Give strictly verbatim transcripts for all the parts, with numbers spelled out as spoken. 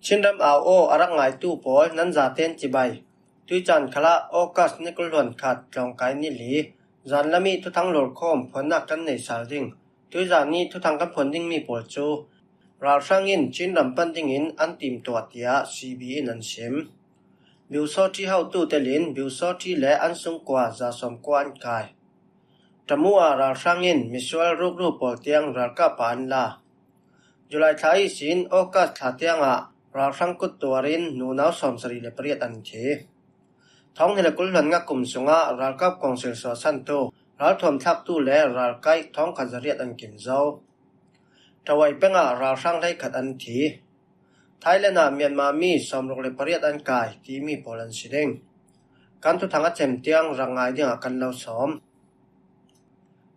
Chinram au aw a rak ngaitu pawl nan zaten cibai. Tuicaan khalah August ni kul hluan khat tlawngkai ni li, zanlami thuthang lurkhawm phuannak kan nei sal ding. Tuizan ni thuthang kan phuan dingmi pawl cu ralhrang in Chinram pan dingin an timtuah, tiah C B in an sim. Biusawṭhi hotu telin biusawṭhi le an sungkua za sawmkua an kai. Tamu ah ralhrang in misual rukru pawl tiang ralkap ah an la. July thla ihsin August thla tiangah ralhrang kut tuarin nunau sawmsarih le pariat an thi. Thawng hnih le kul hluan nga kum sungah ralkap kawngsil suahsantu, ralthuam thlaktu le ralkaih thawngkhat zariat an kim zo. Tawai pengah ralhrang hleikhat an thi. Thailand ah Myanmar mi sawmruk le pariat an kai timi pawl an si ding. Kan thuthang a cem tiang rak ngai dingah kan lo sawm.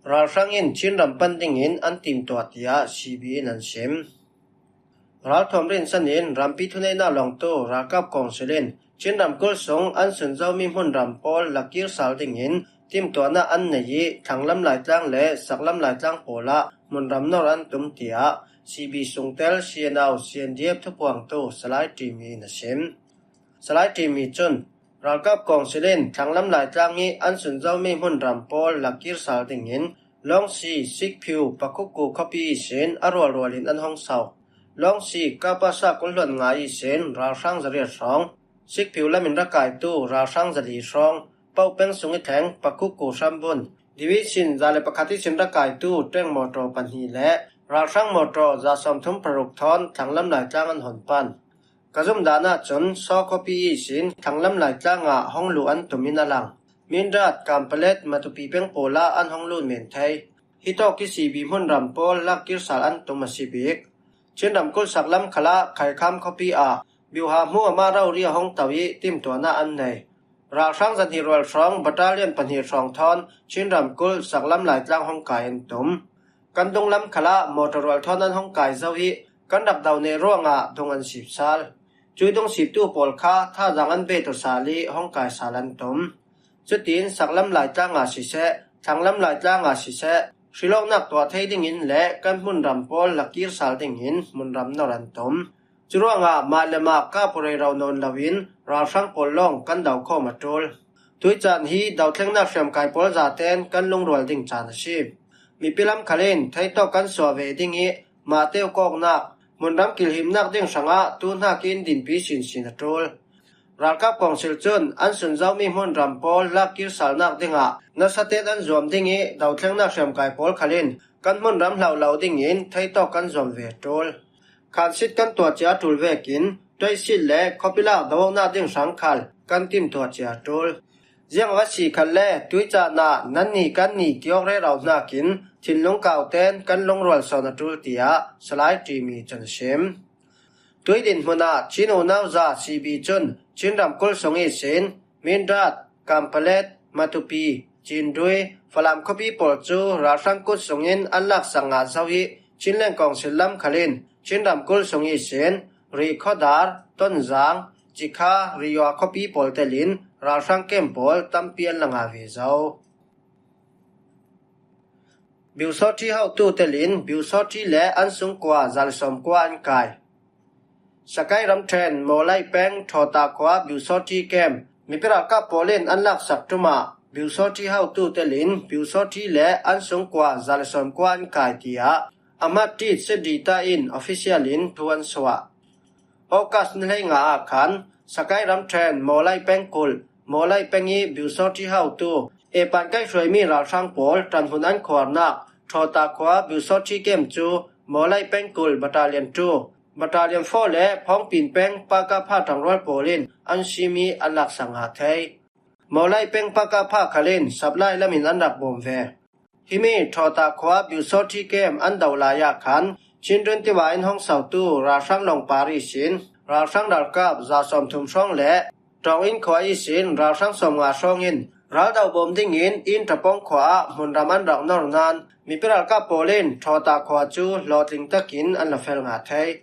Ralhrang in Chinram pan dingin an timtuah, tiah C B in an sim. Ralthuam rinsan in rampi thuneihnak lawngtu ralkap kawngsil in Chinram kul sung an sun zomi hmunram pawl lakir sal dingin timtuahnak an nei ih, thlanglam Laitlang le saklam Laitlang pawl ah hmunram nor an tum, tiah C B sungtel C N O, C N D F thupuangtu Salai Timi in a sim. Salai Timi cun, ralkap kawngsil in thlanglam Laitlang ih an sun zomi hmunram pawl lakir sal dingin Lawngsi, Sikphiu, Pakhuku khuapi ihsin a rualrual in an hong sau. Lawngsi, Kapasa kul hluan nga ihsin ralhrang zariat hrawng, Sikphiu lam in rak kaitu ralhrang zali hrawng, Pauk peng sung ih thleng Pakhuku hrambun, Division za le pakhat ihsin rak kaitu ṭeng mawṭaw pahnih le ralhrang mawṭaw za sawmthum paruk thawn thlanglam Laitlang an hon pan. Ka zumdan ahcun Saw khuapi ihsin thlanglam Laitlang ah hong luh an tum in a lang. Mindat, Kanpalet, Matupi peng pawl ah an hong lut men thei. Hitawk ih C B hmunram pawl lakkir sal an tum a si bik. Chinram kul saklam khalah Khaikham khuapi ah biuha hmu amah rori a hong to ih timtuahnak an nei. Ralhrang zahnih rual hrawng battalion pahnih hrawng thawn Chinram kul saklam Laitlang hong kai an tum. Kan dunglam khalah mawṭaw rual thawn an hong kai zo ih kan rak do neh ruangah dung an sip sal. Cui dung siptu pawl kha thazaang an bet aw sal ih hong kai sal an tum. Cutin saklam Laitlang ah siseh, thlanglam Laitlang ah siseh, hrilawknak tuah thei dingin le kan hmunram pawl lakir sal dingin hmunram nor an tum. Curuangah mah le mah kap aw rero nawn loin ralhrang pawl lawng kan do khawm a ṭul. Tuicaan hi dothlengnak hriamkai pawl zaten kan lungrual ding caan a si. Mipi lam khal in theitawk kan suah ve ding ih mahte aw kawknak, hmunram kilhimnak ding hrangah tuhnak in dinpi sinsin a ṭul. Ralkap kawngsil cun an sun zomi hmunram pawl lakkir salnak dingah nasaten an zuam ding ih dothlengnak hriamkai pawl khal in kan hmunram hloh lo dingin theitawk kan zuam ve a ṭul. Khansit kan tuah cia a ṭul vekin tuaisit le khuapi lak do awknak ding hrang khal kan timtuah cia a ṭul. Ziang va si khat le tuicaan ah nannih kannih kiawk rero hnakin thinlung kaute'n kan lungrual sawn a ṭul, tiah Salai Timi cun a sim. Tuidin hmun ah Chin unau za C B cun Chin ramkulh sung ihsin Mindat, Kanpalet, Matupi, Cindui, Falam khuapi pawl cu ralhrang kut sungin an laksak ngah zo ih Chinland Council lam khal in Chin ramkulh sung ihsin Rikhodar, Tonzang, Cikha, Riyua khuapi pawl telin ralhrang kem pawl tampi an la ngah ve zo. Biusawṭhi hotu telin biusawṭhi le an sungkua za le sawmkua an kai. Sakai ramṭhen Mawlai peng Thawta khua biusawṭhi kem mipi ralkap pawl in an laksak ṭum ah biusawṭhi hotu telin biusawṭhi le an sungkua za le sawmkua an kai, tiah Amat Tit Sedita in official in thu an suah. August ni hleinga ah khan Sakai ramṭhen Mawlai peng kulh, Mawlai peng ih biusawṭhi hotu, epan kaihhruaimi ralhrang pawl ṭanhmun an khuarnak Thawta khua biusawṭhi kem cu Mawlai peng kulh Battalion two, Battalion four le Phawngpin peng Pakapha ṭangrual pawl in an sim ih an laksak ngah thei. Mawlai peng Pakapha khal in supply lam in an rak bawm ve. Himi Thawta khua biusawṭhi kem an do lai ah khan Chin twenty-one in hong sautu ralhrang lawngpar ihsin ralhrang ralkap za sawmthum hrawng le Ṭawng Inn khua ihsin ralhrang sawmnga hrawng in raldo bawm dingin Inn Ṭapawng khua ah hmunram an rak nor nain mipi ralkap pawl in Thawta khua cu hlawhtling takin an la fel ngah thei.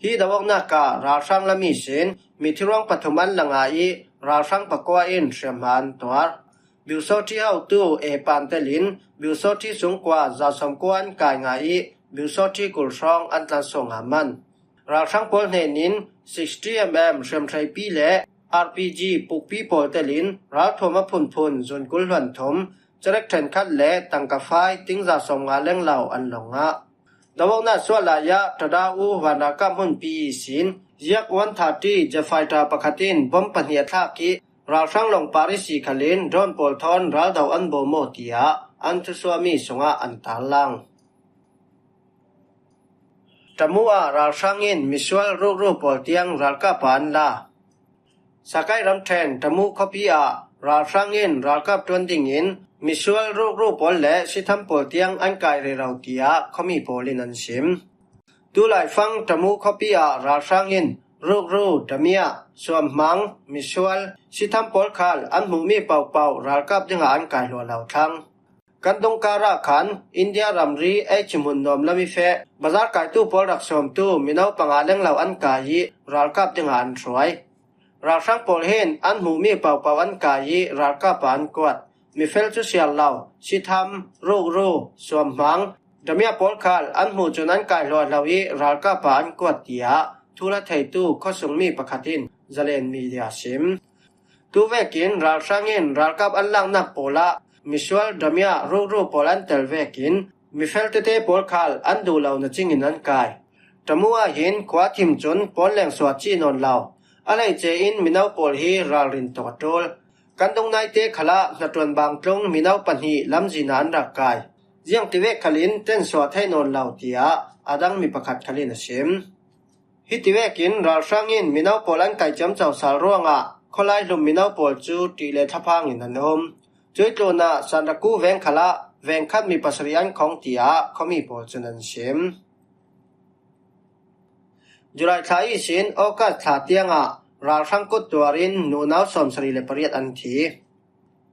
Hi do awknak ah ralhrang lam ihsin mithi ruang pathum an la ngah ih ralhrang pakua in hriamhma an tuar. Biusawṭhi hotu epan telin biusawṭhi sungkua za sawmkua an kai ngah ih biusawṭhi kulh hrawng an tlansuak ngah man. Ralhrang pawl hnenin sixty mm hriamhreipi le R P G pukpi pawl telin ralthuam a phunphun zunkul hluan thum, charek ṭhenkhat le tangka fai ting za sawmnga lenglo an lo ngah. Dawngna sual lai-ah Tadau vanralkap hmunpi ihsin Yak one thirty jet fighter pakhatin bom pahnih a thlak ih, ralhrang lawng par ihsi khalin drone pawl thawn raldo an bawm aw, tiah an thusuahmi sungah an tarlang. Tamu ah ralhrang in misual rukru pawl tiang ralkap ah an la. Sakai ramṭhen Tamu khuapi ah ralhrang in ralkap ṭuan dingin misual rukru pawl le sitham pawl tiang an kai rero, tiah khuami pawl in an sim. Tulaifang Tamu khuapi ah ralhrang in rukru, damiah, suamhmang, misual, sitham pawl khal an hmuhmi pohpoh ralkap dingah an kai hluah lo thlang. Kan dungkar ah khan India ramri ei chimhun nuam lam i feh bazar kaitu pawl rak sawmtu mino panga lenglo an kai ih ralkap dingah an hruai. Ralhrang pawl hin an hmuhmi pohpoh an kai ih ralkap ah an kuat. Mifel cu siar lo, sitham, rukru, suamhmang, damiah pawl khal an hmuh cun an kai hluahlo ih ralkap ah an kuat, tiah thu la theitu khuasungmi pakhat in Zalen Media a sim. Tuvekin ralhrang in ralkap an laknak pawl ah misual, damiah, rukru pawl an tel vekin mifel tete pawl khal an duh lo na cingin an kai. Tamu ah hin khua thim cun pawl leng suah cih nawn lo. A hleice in mino pawl hi ralrin tuk a ṭul. Kan dungnaite khalah hnaṭuan bangtlung mino pahnih lamzin ah an rak kai. Ziangtivek khalin ten suah thei nawn lo, tiah a dang mi pakhat khal in a sim. Hitivekin ralhrang in mino pawl an kai ciamco sal ruangah khualai hlum mino pawl cu ṭih le thlaphang in an um. Cuih tlunah Sandaku veng khalah veng khat mi pasarih an khong, tiah khuami pawl cun an sim. July thla ihsin August thla tiangah ralhrang kut tuar in nunau sawmsarih le pariat an thi.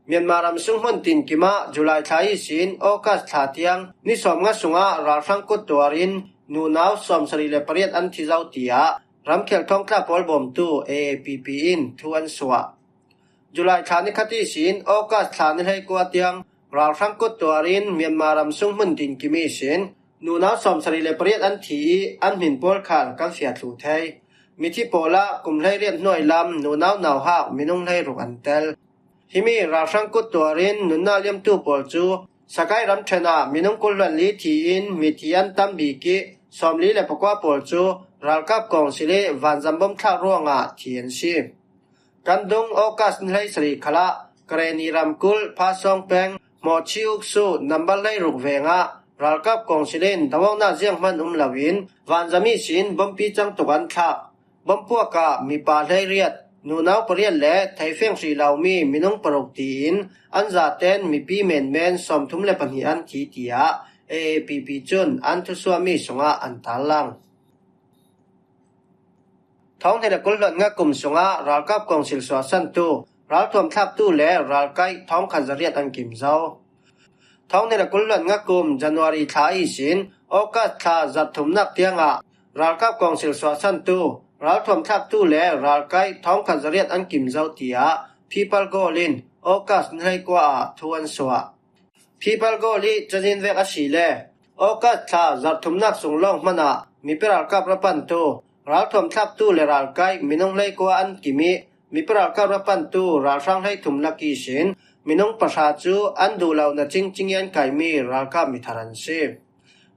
Myanmar ram sung hmun tinkim ah July thla ihsin August thla tiang ni sawmnga sungah ralhrang kut tuar in nunau sawmsarih le pariat an thi zo, tiah ramkhial thawngtla pawl bawmtu A A P P in thu an suah. July thla ni khat ihsin August thla ni hleikua tiang ralhrang kut tuar in Myanmar ram sung hmun tinkim ihsin nunau sawmsarih le pariat an thi ih an hmin pawl khal kan fiah thluh thei. Mithi pawl ah kum hleiriat hnuai lam nunau nauhak minung hleiruk an tel. Himi ralhrang kut tuar in nunnak liamtu pawl cu Sakai ramṭhen ah minung kul hluan li thi in mithi an tam bik ih sawmli le pakua pawl cu ralkap kawngsil ih vanzam bom thlak ruangah thi an si. Kan dung August ni hleisarih khalah Karenni ramkulh Phasawng peng Hmawhchi uksu nambar hleiruk vengah ralkap kawngsil in dawngnak zianghman um loin vanzam ihsin bompi cang tuk an thlak. Bompuak ah mipa hleiriat, nunau pariat le theifeng hrih lomi minung paruk tiin an zaten mipi menmen sawmthum le pahnih an thi, tiah A A P P cun an thusuahmi sungah an tarlang. Thawng hnih le kul hluan nga kum sungah ralkap kawngsil suahsantu ralthuam thlaktu le ralkaih thawngkhat zariat an kim zo. Thawng hnih le kul hluan nga kum January thla ihsin August thla zarh thumnak tiangah ralkap kawngsil suahsantu ralthuam thlaktu le ralkaih thawngkhat zariat an kim zo, tiah People Goal in August ni hleikua ah thu an suah. People Goal ih cazin vek a si le August thla zarh thumnak sung lawng hmanah mipi ralkap ra pantu ralthuam thlaktu le ralkaih minung hleikua an kim ih mipi ralkap ra pantu ralhrang hleithum lak ihsin minung pahra cu an duh lo na cingcing ih an kaihmi ralkap mithar an si.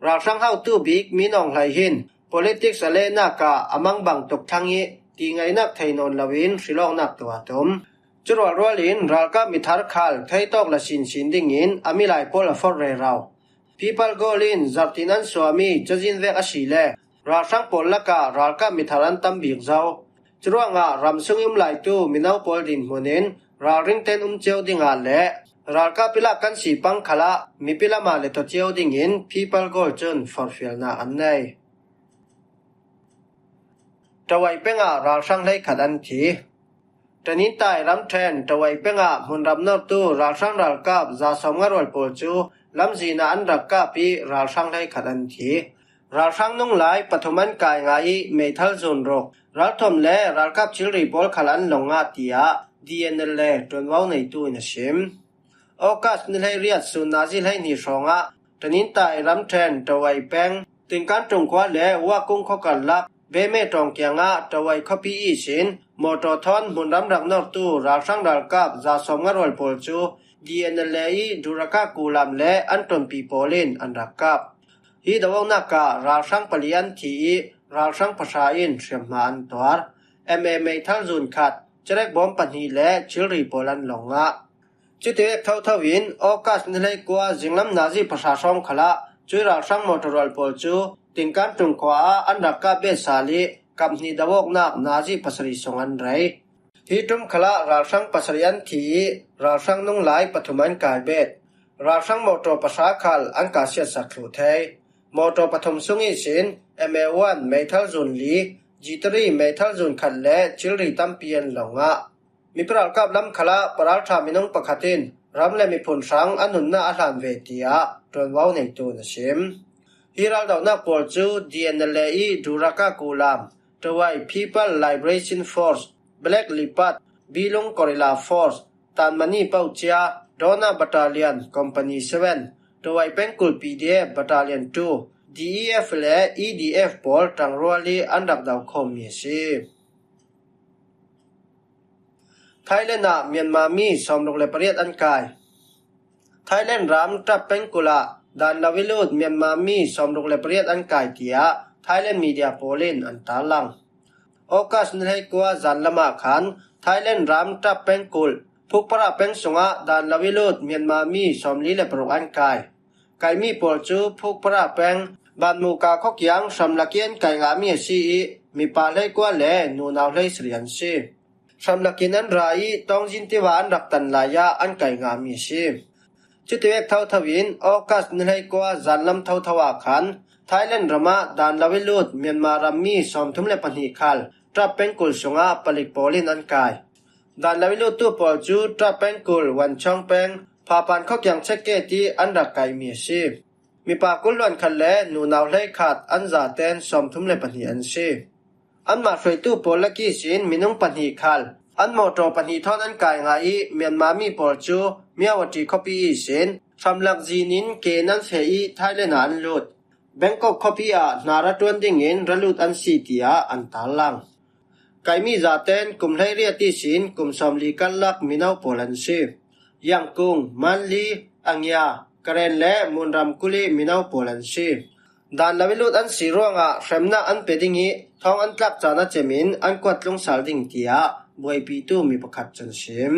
Ralhrang hotu bik Min Aung Hlaing hin politics a lehnak ah a mangbang tuk thlang ih tingaihnak thei nawn loin hrilawknak tuah a tum. Cu rualrual in ralkap mithar khal theitawk la sinsin dingin a milai pawl a forh rero. People Goal in zarhtin an suahmi cazin vek a si le ralhrang pawl lakah ralkap mithar an tam bik zo. Curuangah ramsung i um laitu mino pawl dinhmun in ralring ten um cio dingah le ralkap pilak kan si pang khalah mipi lamah le tua cio dingin People Goal cun forhfialnak an nei. Tawai pengah ralhrang hleikhat an thi. Tanintai ramṭhen Tawai pengah hmunram nortu ralhrang ralkap za sawmnga rual pawl cu lamzin ah an rak kap ih ralhrang hleikhat an thi. Ralhrang nunglai pathum an kai ngah ih meithal zun ruk, ralthuam le ralkap thilri pawl khal an long ngah, tiah D N L A ṭuanvo neitu in a sim. August ni hleiriat sun nazi hleihnih hrawngah Tanintai ramṭhen Tawai peng Tingkan ṭungkhua le Wakung khuakarlak Peme tawng kiangah Tawai khuapi ihsin mawtaw thawn hmunram rak nawrtu ralhrang ralkap za sawmnga rual pawl cu D N L A i Duraka kulam le an ṭawnpi pawl in an rak kap. Hi do-awknak ah ralhrang pali an thi ih ralhrang pahra in hriamhma an tuar. M A meithal zun khat, cerek bawm pahnih le thilri pawl an lawng ngah. Cutivek thotho in August ni hleikua zinglam nazi pahra hrawng khalah cuih ralhrang mawtaw rual pawl cu Tingkan ṭung khua ah an rak kap bet sal ih kap hnih do-awknak nazi pasarih sung an rei. Hi ṭum khalah ralhrang pasarih an thi ih ralhrang nunglai pathum an kai bet. Ralhrang mawtaw pahra khal an kah siatsak thluh thei. Mawtaw pathum sung ihsin M A one meithal zun li, G three meithal zun khat le thilri tampi an lawng ngah. Mipi ralkap lam khalah paralṭha minung pakhat in ram le miphun hrang a nunnak a hlan ve, tiah ṭuanvo neitu in a sim. Hi raldohnak pawl cu D N L A i Duraka kulam, Tawai People Liberation Force, Black Leopard, Bilung Guerrilla Force, Tanmani Paucia, Dona Battalion, Company seven, Tawai Pengkul P D F Battalion two, D E F le E D F pawl ṭangrual ih an rak dokhawmmi a si. Thailand ah Myanmar mi sawmruk le pariat an kai. Thailand ram Ṭap pengkul ah dan lo ih lut Myanmar mi sawmruk le pariat an kai, tiah Thailand media pawl in an tarlang. August ni hleikua zanlam ah khan Thailand ram Ṭap pengkul Phukpara peng sungah dan lo ih lut Myanmar mi sawmli le paruk an kai. Kaimi pawl cu Phukpara peng Banmuka khuakiang hramlak ih an kai ngahmi a si ih mipa hleikua le nunau hleisarih an si. Hramlak in an ra ih Taungzin tiva an rak tan lai ah an kai ngahmi a si. Cutivek thotho in August ni hleikua zanlam thotho ah khan Thailand ram ah dan lo ih lut Myanmar rammi sawmthum le pahnih khal Ṭap pengkul sungah palik pawl in an kai. Dan lo ih luttu pawl cu Ṭap pengkul Wanchawng peng Phapan khuakiang checkgate ih an rak kaimi a si. Mipa kul luan khat le nunau hleikhat an zaten sawmthum le pahnih an si. Anmah hruaitu pawl lak ihsin minung pahnih khal an mawtaw pahnih thawn an kai ngah ih Myanmar mi pawl cu Myawaddy khuapi ihsin hramlak zin in ke nan feh ih Thailand ah an lut. Bangkok khuapi ah hna ra ṭuan dingin ra lut an si, tiah an tarlang. Kaimi zaten kum hleiriat ihsin kum sawmli karlak mino pawl an si. Yangkung, Manli, Angia, Karen le Munram kul ih mino pawl an si. Dan lo ih lut an si ruangah hremnak an pe ding ih thawng an tlak caan a cem in an kuat tlung sal ding, tiah buaipitu mi pakhat cun a sim.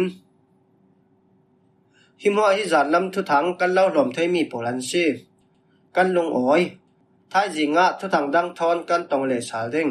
Hi hmuah hi zanlam thuthang kan lo hlawm theimi pawl an si. Kan lungawi. Thaizing ah thuthang dang thawn kan tong leh sal ding.